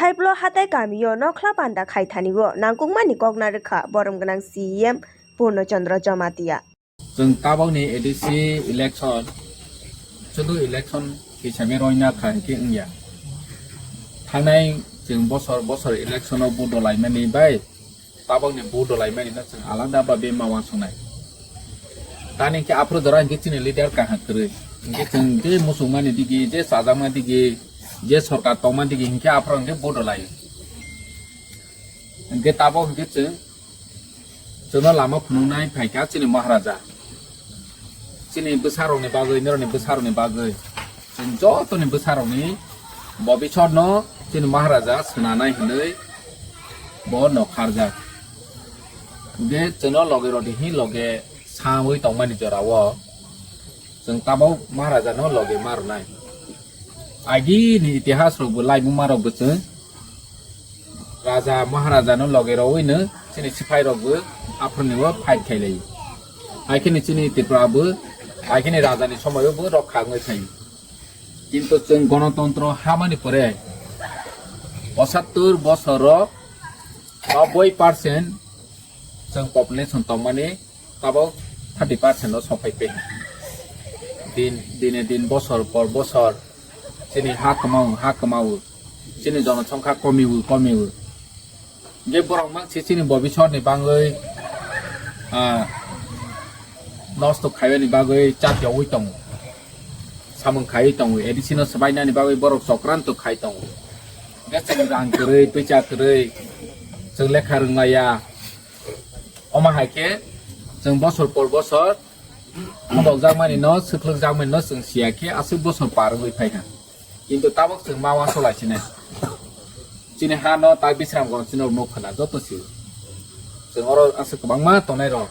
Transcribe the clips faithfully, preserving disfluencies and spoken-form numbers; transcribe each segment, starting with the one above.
Thaiplo hatai kamio nokhla panda khai thani o nangkukmani kokna rwkha borom gwnang C E M Purno Chandra Jamatia. Chwng tabokni A D C election chudu election hisabe roina kha hinkhe wngya. Thanai chwng bosor bosor election o vote dolaimani bai tabokni vote dolaimani no chwng alada babe ma uansuknai. Tani hinkhe aphuru jora hinkhe chini leader kaham kwrwi. Hinkhe chwng je muchungmani digi, je chajakma digi, je sorkar tongma digi hinkhe aphuru hinkhe vote dolaio. Hinkhe tabok hinkhe chwng, chwngno lama phunuknai phaikha chini Maharaja. Chini bwsarokni bagwi, norokni bwsarokni bagwi. Chwng jotoni bwsarokni bobisotno chini Maharaja swnanai hinwi bo nokharjak. Hinkhe chwngno loge rodi hi loge sawi tongmani jorao chwng tabok Maharajano loge ma rwnai. Agini itihas rokbo laibuma rokbo chwng Raja Maharajano loge rowino chini siphai rokbo aphuruni o fight khailai. Haikhini chini Tripura bo haikhini Rajani somoyo bo rokha wngwi phaio. Kintu chwng gonotontro hamani pore pochattor bosoro noboi percent chwng population tongmani tabok thirty percent o sophai pe. Din, dine din bosor por bosor chini ha kwmao, ha kwmao, chini jonosongkha komiwo, komiwo. Hinkhe borok mangsi chini bobisotni bagwi, ah, nosto khaiyani bagwi chatiyawi tongo, samung khaiwi tongo, A D C no swbainani bagwi borok chokranto khai tongo. Hinkhe chwng rang kwrwi, twicha kwrwi, chwng lekha rwnglaiya. Omo hai khe chwng bosor por bosor thondokjakmani no, swkhlwkjakmani no chwng siya khe aswk bosor par wngwi phai kha. Kintu tabok chwng ma uansuk lai sinai. Chini ha no tak Bisramganj chini rok nuk khwna joto sio. Chwng oro aswk kwbangma tongnai rok.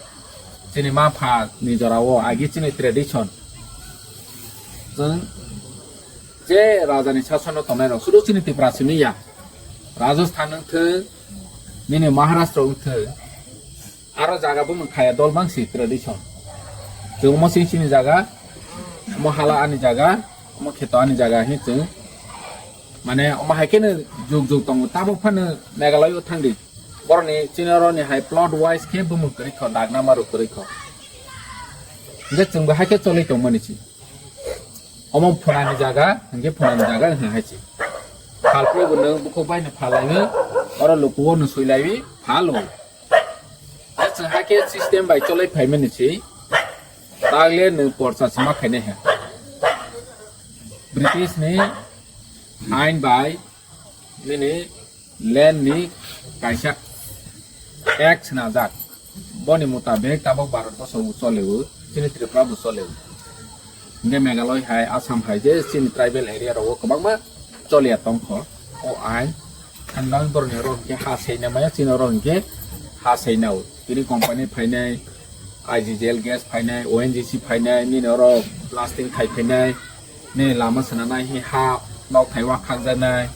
Chini ma pha ni jora o agi chini tradition. Chwng je raja ni sason o tongnai rok sudu chini Tripura simi ya. Rajasthan wngthwng, nini Maharashtra wngthwng. Aro jaga bo mung khaya dol bangsi tradition. Chwng omo sing sini jaga, omo hala ani jaga, omo kheto ani jaga hi chwng. Mane omo hai kheno juk juk tongo. Tabuk phano Meghalaya o thangdi. Boroni chini oroni hai plot wise khe bumung kwrwi kho, dagna maru kwrwi kho. Hinkhe chwng bo hai khe cholwi tongmani si. Omo phunani jaga, hinkhe phunani jaga wngkha hai si. Phalpro bo nwng bukhuk bai no phalaiwi, oro lukuo no swilaiwi phalo. Chwng hakhe system bai cholai phaimani se, tagle nwng porsa se ma khainai ha. British ni ain bai nini land ni kaisa act swnajak. Boni mutabek tabok Bharat boso bo choleo, chini Tripura bo choleo. Hinkhe Meghalaya hai, Assam hai je chini tribal area rogo kwbangma choliya tongkho o ain. Ang borokni oro hinkhe ha seina maya, chini oro hinkhe ha seina o. Tini company phainai, I G G L gas phainai, O N G C phainai, nini oro blasting khai phainai, nini lama swnanai, hi ha nok thai wa khakjaknai.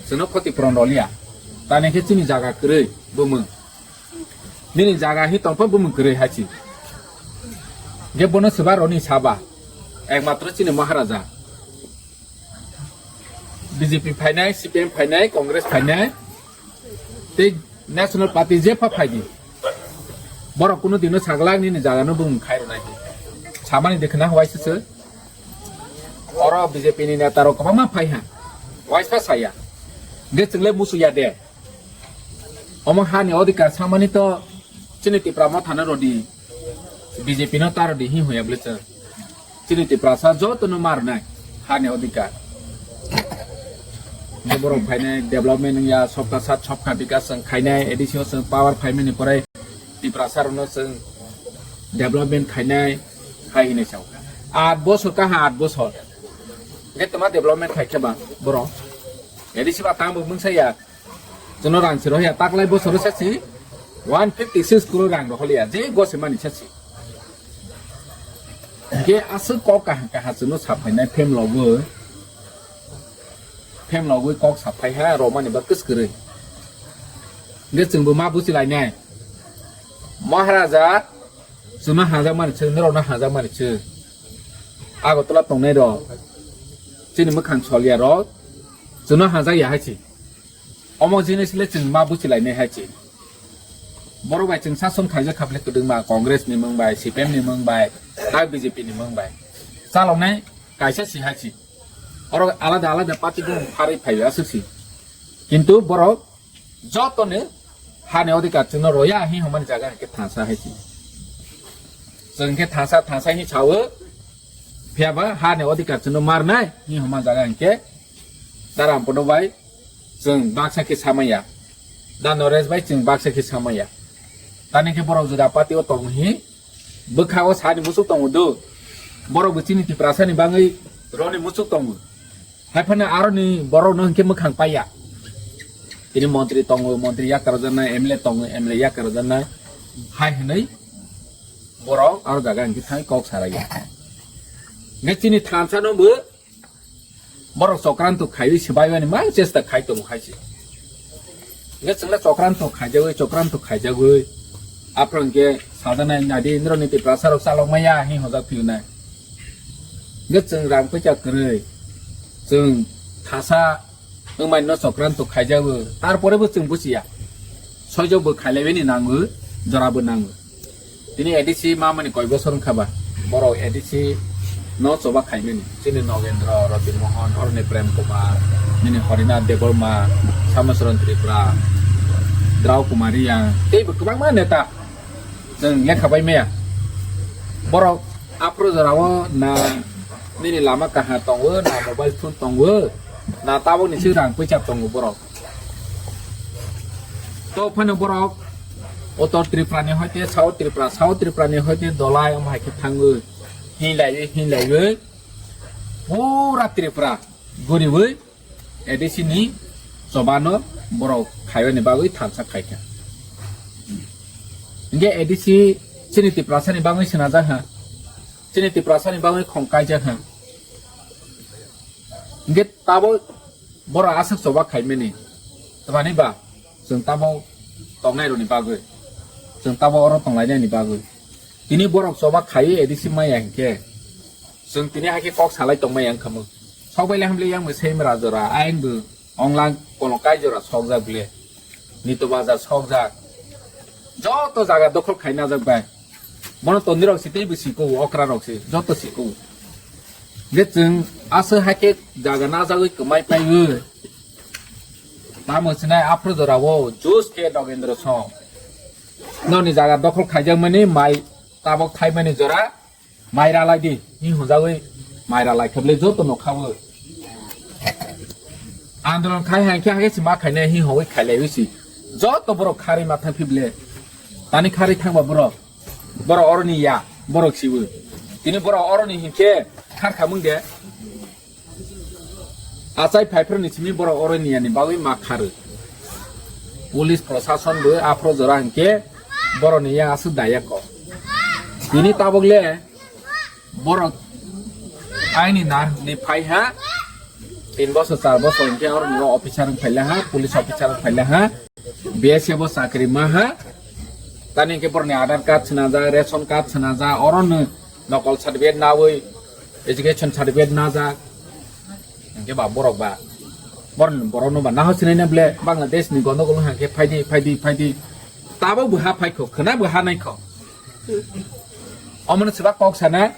Chwngno khoti puron roliya. Tani khe chini jaga kwrwi bumung. Nini jaga hi tongpha bumung kwrwi hai si. Ge bono swba roni saba. Ekmatro chini Maharaja. B J P phainai, C P M phainai, Congress phainai, tei National Party jepha phaidi. Borok kunu dino saglak nini jagano bumung khai rwnai. Samani dekhna hwai se se. Oro B J P ni neta rok kwbangma phai ha. Waisa saya. Ge chwngle musu ya de. Omo hani odhikar samani to chini Tipra Motha no rodi, B J P no ta rodi hi hoya bwle chwng. Chini Tiprasa joto no ma rwnai hani odhikar. Borok phainai development wngya, Sabka Saath Sabka Vikas chwng khainai, A D C o chwng power phaimani pore Tiprasa rok no chwng development khainai hai hinwi sao. Aat bosor kaha aat bosor. Ge tama development khai khe ba borok. A D C ba tang bo mungsa ya. Chwngno rang se rohya, taklai bosoro sasi one fifty six crore rang rohorliya, je gose mani sasi. Ge aswk kok kaha kaha chwngno saphainai phemlogwi, phemlogwi kok saphai ha romani ba kwskwrwi. Ge chwngbo ma buchilainai. Maharaja chwngno hajak mani chwng, norokno hajak mani chwng. Agartala tongnai rok, chini mwkhang soliya rok, chwngno hajak ya hai se. Omo jinis le chwng ma buchilainai hai chi. Borok bai chwng sason khaijak kha bwle kwdwkma Congress ni mung bai, C P M ni mung bai, tei B J P ni mung bai. Chaloknai kaisa si hai chi. Oro alada alada party bung pharwi phai aswk si. Kintu borok joto ni hani odhikar chwngno roya hi hwnmani jaga hinkhe thansa hai chi. Chwng khe thansa thansa hi sawo. Phiyaba hani odhikar chwngno marnai hi hwnma jaga hinkhe Dara Ampono bai chwng baksa khe samaya. Da Noresh bai chwng baksa khe samaya. Tani khe borok juda party o tong hi bwkha o sani musuk tongo do. Borok bo chini Tiprasa ni bangwi roni musuk tongo. Hai phano aro ni borok no hinkhe mwkhang paiya. Tini montri tongo, montri yakarjana, M L A tongo, M L A yakarjana. Hai hwnwi borok aro jaga hinkhe thang kok saraya. Nge chini thansa no bo borok chokranto khaiwi swbaimani mang chesta khai tongo hai se. Nge chwngla chokranto khaijagwi, chokranto khaijagwi. Aphro hinkhe sajanai nadi Indro ni Tiprasa rok chalok maya hi hojak phiunai. Nge chwng rang puisa kwrwi. Chwng thasa wngmani no chokranto khaijago. Tarpore bo chwng buchiya. Soijo bo khailaibani nango, jora bo nango. Tini A D C ma mani koi bosor wngkha ba, borok A D C no choba khaimani. Chini Nogendra, Roti Mohan, oroni Prem Kumar, nini Harinath Debbarma, Samasaran Tripura, Drau Kumar Reang, tei bo kwbangma neta chwng lekha bai maya. Borok aphuru jorao na nini lama kaha tongo, na mobile phone tongo, na tabukni swi rang puisa tongo borok. To phano borok Uttor Tripura ni hoite South Tripura, South Tripura ni hoite Dolai omo hai khe thangwi hinlaiwi hinlaiwi pura Tripura guriwi A D C ni chobano borok khaiyani bagwi thansa khaikha. Hinkhe A D C chini Tiprasa ni bagwi swnajak ha, chini Tiprasa ni bagwi khong kaijak ha. Hinkhe tabuk borok aswk choba khaimani. Twmani ba chwng tabuk tongnairokni bagwi, chwng tabuk oro tonglainaini bagwi. Tini borok choba khaiwi A D C maya hinkhe chwng tini hakhe kok salai tongmaya wngkha mung. Sokbaile hamle yang bo same rajora, ayang bo onglang kolong kaijora sokjak bile. Nito bazar sokjak. Joto jaga dokhol khai najak bai. Bono tondwirok se teibo siko, okra rok se joto siko. Ge chwng aswk hakhe jaga najagwi kwmai paiwi. Tamo sinai aphuru jorao jus khe Nogendra song. Noni jaga dokhol khaijakmani mai tabok thaimani jora. Maira lai di, hi hwnjagwi maira lai khe bwle joto no khaui. Andolon khai hai khe, hai khe se ma khainai, hi hwnwi khailaiwi si. Joto borok kharwi ma thang phi bwle. Tani kharwi thangba borok. Borok oroni ya, borok siwi. Tini borok oroni hinkhe khar khamung de. Achai phaiphru ni simi borok oro niyani bagwi ma kharu. Police prosason bo aphro jora hinkhe borok ni yang aswk daya ko. Tini tabuk le borok aini nar ni phai ha. Tin bosor char bosor hinkhe oro ni officer wng phaila ha, police officer wng phaila ha. B S F o chakri ma ha. Tani hinkhe borok ni Aadhaar card swnajak, ration card swnajak, oro no nokol certificate nawi, education certificate najak. Hinkhe ba borok ba, borok, borok no ba naho sinai na bwle Bangladesh ni gondogol hwnkhe phaidi, phaidi, phaidi. Tabo bwha phaikho, khwna bwha naikho. Omono swbak kok sana,